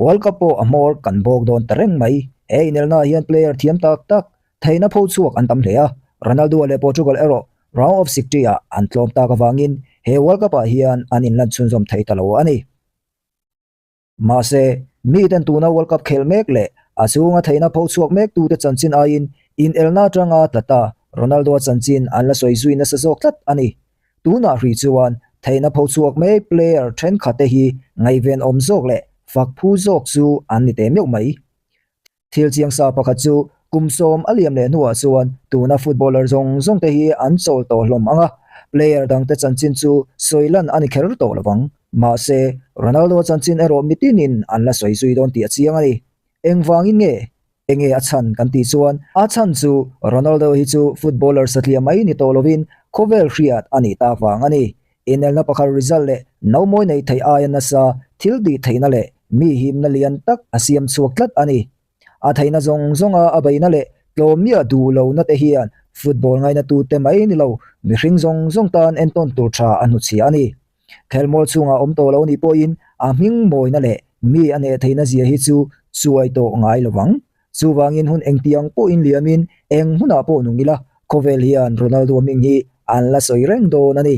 World Cup pawh a hmawr kan bawk dawn ta reng mai. He inelnaah hian player thiam tak tak theihna pho chhuak an tam hle a, Ronaldo leh Portugal erawh round of 16 ah an tlawm tak avangin he World Cup ah hian an inlan chhunzawm thei ta lo a ni. Mahse, miten tuna World Cup khelh mek leh a chhunga theihna pho chhuak mek tute chanchin aiin inelna atanga tla ta Ronaldo-a chanchin an la sawi zui nasa zawk tlat a ni. Tunah hrih chuan theihna pho chhuak mek player thenkhatte hi ngaihven awm zawk leh fak phu zawk chu an ni teh meuh mai. Thil chiang sa pakhat chu kum sawm a liam leh hnuah chuan tuna footballer zawng zawng te hi an chawl tawh hlawm ang a, player dangte chanchin chu sawi lan a ni kher tawh lo vang. Mahse, Ronaldo chanchin erawh mitinin an la sawi zui dawn tih a chiang a ni. Engvangin nge? Enge a chhan kan tih chuan a chhan chu Ronaldo hi chu footballer satliah mai ni tawh lovin khawvel hriat a nih tak vang a ni. Inelna pakhat result leh nomawi nei theih aia nasa thil tih theihna leh mi himna lian tak a siam chhuak tlat a ni. A theihna zawng zawnga a beihna leh tlawm miah duh lohna te hian football ngainatute mai ni lo mihring zawng zawng tan entawn tur tha a hnuchhiah a ni. Khelmual chhungah awm tawh lo nih pawhin a hming mawina leh mi a neh theihna zia hi chu chuai tawh ngai lo vang. Chuvangin hun engtiang pawhin liamin eng hmunah pawh nung ila khawvel hian Ronaldo hming hi an la sawi reng dawn a ni.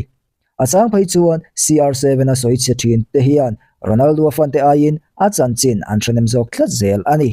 A chang phei chuan CR7 a sawi chhe thin te hian Ronaldo-a fan te aiin a chanchin an hrenem zawk tlat zel a ni.